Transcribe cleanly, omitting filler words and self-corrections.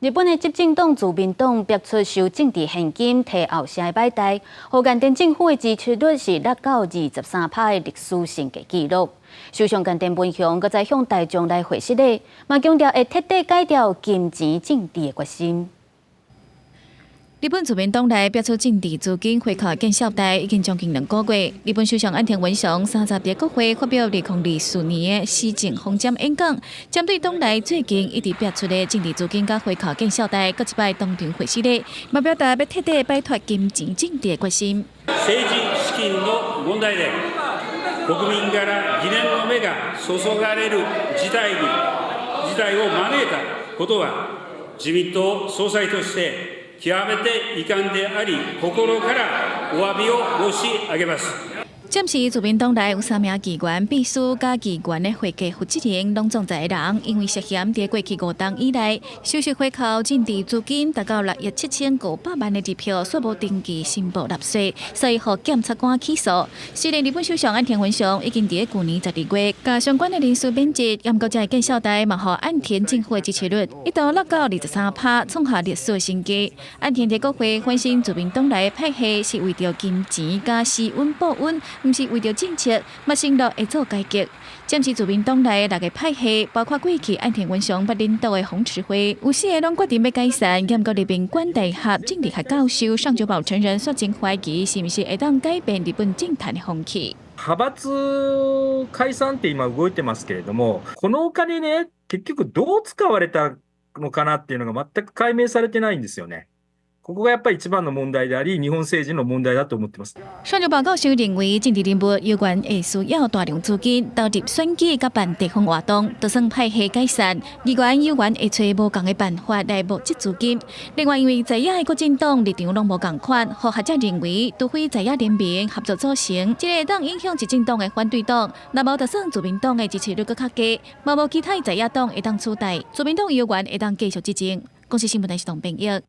日本的執政黨自民黨逼出收政治獻金提後生的擺台，予岸田政府的支持率是落到23%的歷史新低紀錄。首相岸田文雄閣再向大眾來會失禮，嘛強調會徹底改掉金錢政治的決心。日本自民黨內逼出政治資金回扣見效代已經將近2個月。日本首相岸田文雄30佇國會發表2024年的施政方針演講，針對黨內最近一直逼出的政治資金佮回扣見效代，閣一擺當場回失禮，嘛表達欲徹底擺脫金錢政治的決心。政治資金の問題で國民から疑念の目が注がれる事態を招いたことは、自民党総裁として極めて遺憾であり、心からお詫びを申し上げます。暫時自民黨內有三名議員、秘書佮議員的會計負責人，攏總十个人，因為涉嫌佇過去5冬以來，收受回扣政治資金達到6億7500萬的支票，卻無登記申報納稅，所以予檢察官起訴。雖然日本首相岸田文雄已經佇舊年12月，共相關的人事免職，毋過這个見效代嘛，予岸田政府的支持率一度落到23%，創下歷史新低。岸田佇國會反省自民黨內派系是為著金錢佮施恩報恩，毋是為著政策，嘛承諾會做改革。暫時自民黨內六個派系，包括過去岸田文雄捌領導的宏池會，有四個攏決定欲解散。毋過立命館大學政治學教授上久保誠人煞真懷疑，是毋是會當改變日本政壇的風氣？派閥解散って今動いてますけれども、このお金ね、結局どう使われたのかなっていうのが全く解明されてないんですよね。ここがやっぱり一番の問題であり、日本政治の問題だと思ってます。上久保教授認為，政治人物猶原會需要大量資金投入選舉佮辦地方活動，就算派系解散，議員猶原會揣無仝的辦法來募集資金。另外，因為在野的國陣黨立場攏無仝款，予學者認為，除非在野聯盟合作組成，這個會當影響執政黨的反對黨，若無就算自民黨的支持率閣較低，嘛無其他在野黨會當取代，自民黨猶原會當繼續執政。公視新聞台是董編譯。